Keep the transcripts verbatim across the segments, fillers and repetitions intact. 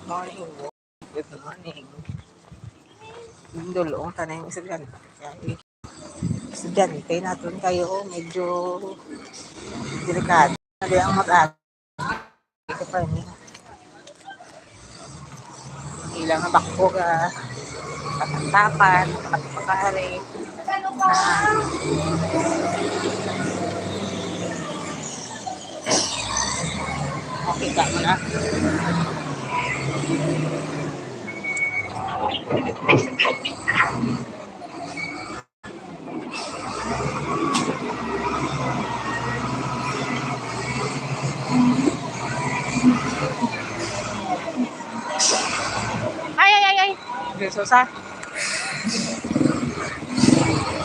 Morning. Good morning. Dulong ta na yung estudyante. Estudyante naton kayo, medyo delikado na di ang mag-agi. Ito pa niya. Ilang nga bakog, ah, tapan-tapan, pagpakari. Ah. Okay, ka mo na. Ay, ay, ay, ay. Diretso sa.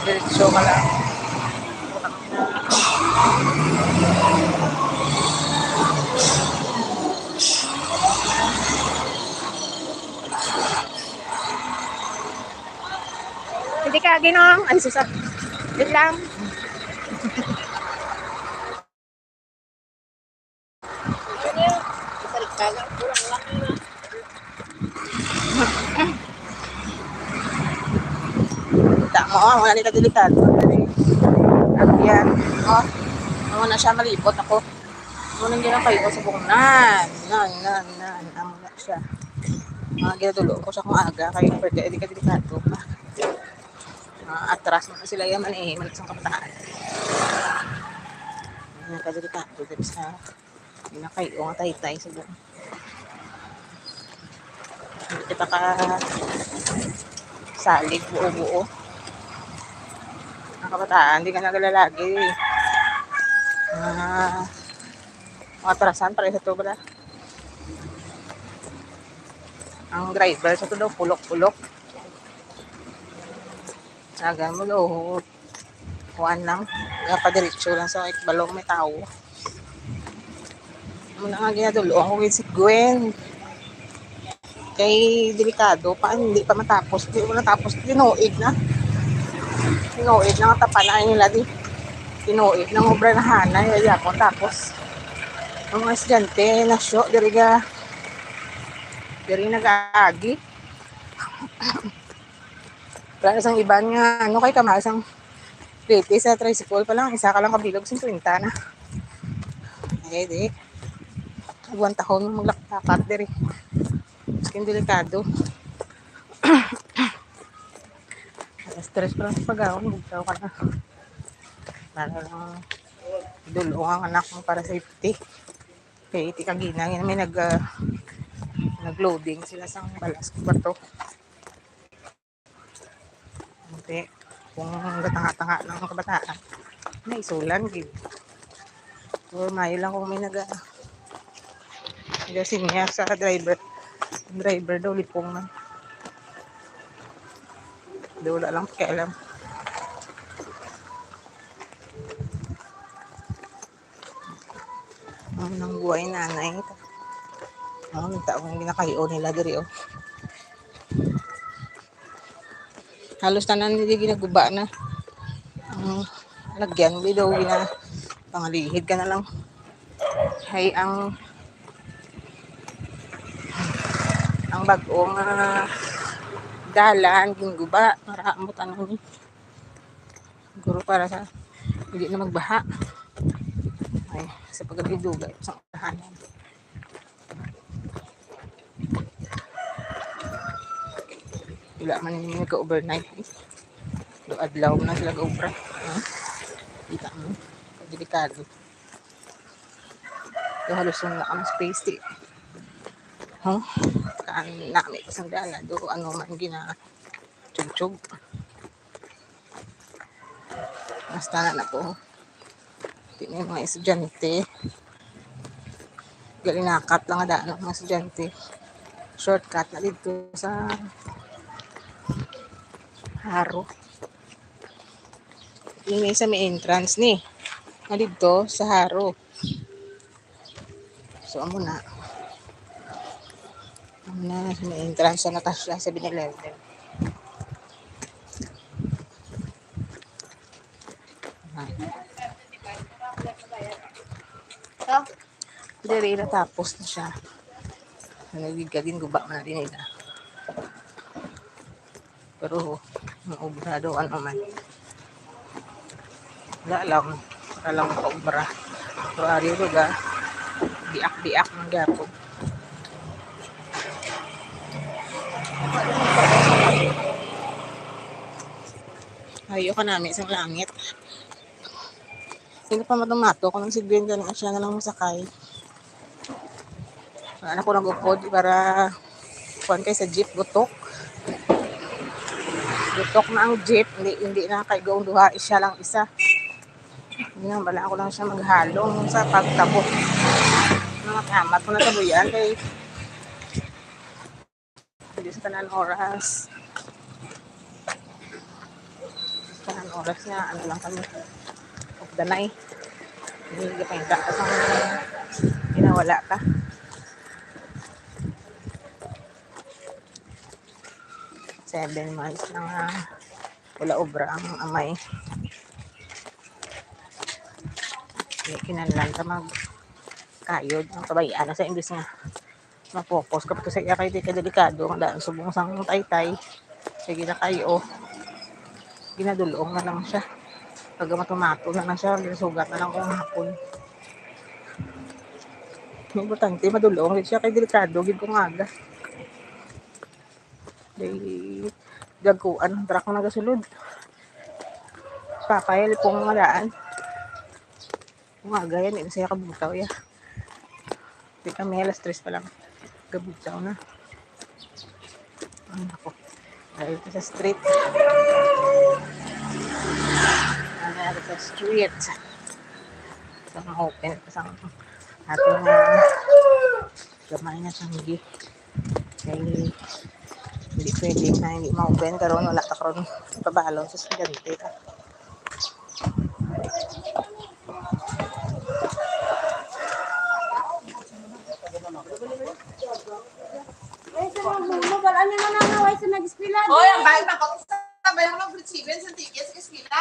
Diretso ka lang. Hindi ka, Ginong. Ay, susa. Wait lang. Kita mo, oh, wala nila delikado. Ang yan, oh. Amo na siya, malibot ako. Amo nang ginakayo sa buhok. Nan, nan, nan, nan. Amo na siya. Mga ginadulong ko sa kung aga, kay pwede, di ka delikado pa. Ah, atras mo na sila yan, man eh, man isang kabataan. Nakadelikado din sa ginakayo nga taytay sa buhok. Hindi kita ka salig buo-buo. Ang kabataan, di ka nagalalagi. Ah, mga atrasan para sa to, bala. Ang driver sa to daw, pulok-pulok. Sagan mo daw, kuan lang, nga padiretso lang sa balong may tao. Amo na nga ginadulong ko gid si Gwen. Kay delikado pa, hindi pa matapos. Di pa matapos, tinuig na. Tinuig na nga tapanan nila di. Tinuig na nga obra na hanay, kaya ako tapos. Ang mga estudyante, nasyo, diri ga, diri nag-agi. Wala na sang iban nga, ano, kay kamahal sang plete sa tricycle pa lang, isa ka lang kabilog, singkwenta na. Eh, di. Agwantahon mo maglakat diri. Skin delikado. Stress pa lang sa pagawon, bugtaw ka na. Para lang dulong ang anak mo para safety. Kay iti kagina nga may nag, ah, nag-loading sila sang balas kung bato. Ante, kung gatanga-tanga ng mga kabataan, may isulan gid. Or mayo lang kung may naga, nagasinyas sa driver. Ang driver daw lipong man. Daw wala lang pakialam. Ang nang buhay nanay. Ang tao ang ginakayo nila diri, oh. Halos tanan nila ginaguba na. Ang lagyan, di daw gina-, pangalihid ka na lang. Hay ang, ang bag-ong, ah, dalan, ginguba, para ambot ano ni. Siguro para sa, hindi na magbaha. Ay, sa pagkadugay, sa unahan. Wala man yung nagka-overnight, eh. Do adlaw na sila ga-obra. Ha? Kita mo? Delikado. Do halos wala ang space, eh. Ha? Kaan na, may isang dala. Do ano man gina-, tsug-tsug. Basta na na po. Di na yung mga estudyante. Galinakat lang ada ang mga estudyante. Shortcut na dito sa Haro. Ini sa may entrance ni. Na dito sa Haro. So, amo na. Amo na, may entrance sa Natasha, seven eleven. Ah. Ito? Diri, natapos na siya. Nagigad din guba man din nila. Pero ang obra do, ano man. Wala lang. Wala lang makaobra. Pero ari ko ga, biak-biak man gyapon. Ayo ka nami sang langit. Sino pa matumato? Kung si Gwen, gani siya na lang masakay. Wala na ko nag-upod para kuan kay sa jeep, gutok. Gutok na ang jeep, hindi, hindi na kay gaong duha, siya lang isa. Hindi na, wala ko lang siya maghalong sa pagtabok. Mga tamat ko na tabuyan kay hindi sa tanan oras. Tanan oras nga, ano lang kami. Ugdanay. Hindi ka pangita ka sa ginawala ka. Seven months na nga wala obra ang amay. Hindi kinahanglan ta mag kayod ang kabayaan sa imbis nga ma-focus ka pa to sa iya kay di ka delikado nga daan subong sang taytay. Sige na kayo, oh. Ginadulong na lang siya. Pag matumato na lang siya, ginasugat na lang kung hapon. Ang importante, madulong gid siya kay delikado gid kung aga. Day, dagkuan, truck na nagasulod. Papayal pong madaan. Umaga yan, eh, kasi kabutaw ya. Di kami alas tres pa lang. Kabutaw na. Ay, nako. Dahil ito sa street. Ano ito sa street? Sa mga open, sa ating, ah, gamay na tanggi. Kay hindi pwede na hindi ma-open karon, wala ta karon pabalon sa estudyante ta. Ay, sa mga hulo, wala niya nananaway sa nag-eskwela. Hoy, ang bayad na ko. Sabay ako ng grade seven sa ticket sa eskwela.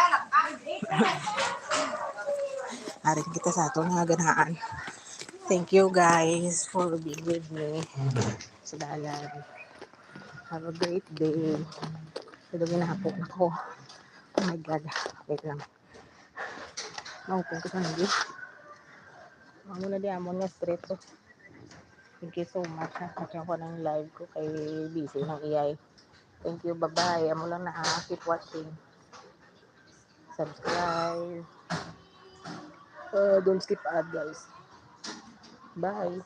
Arin kita sa ato nga ganahan. Thank you guys for being with me sa dalan. Have a great day. Pero ginahapok na ko. Oh my God. Wait lang. Maupong ko sa nagis. Amo na di amon nga street to. Thank you so much, ha. At yung ko ng live ko kay busy ng iyay. Thank you, bye-bye. Amo lang na, ha. Keep watching. Subscribe. Uh, don't skip ad, guys. Bye.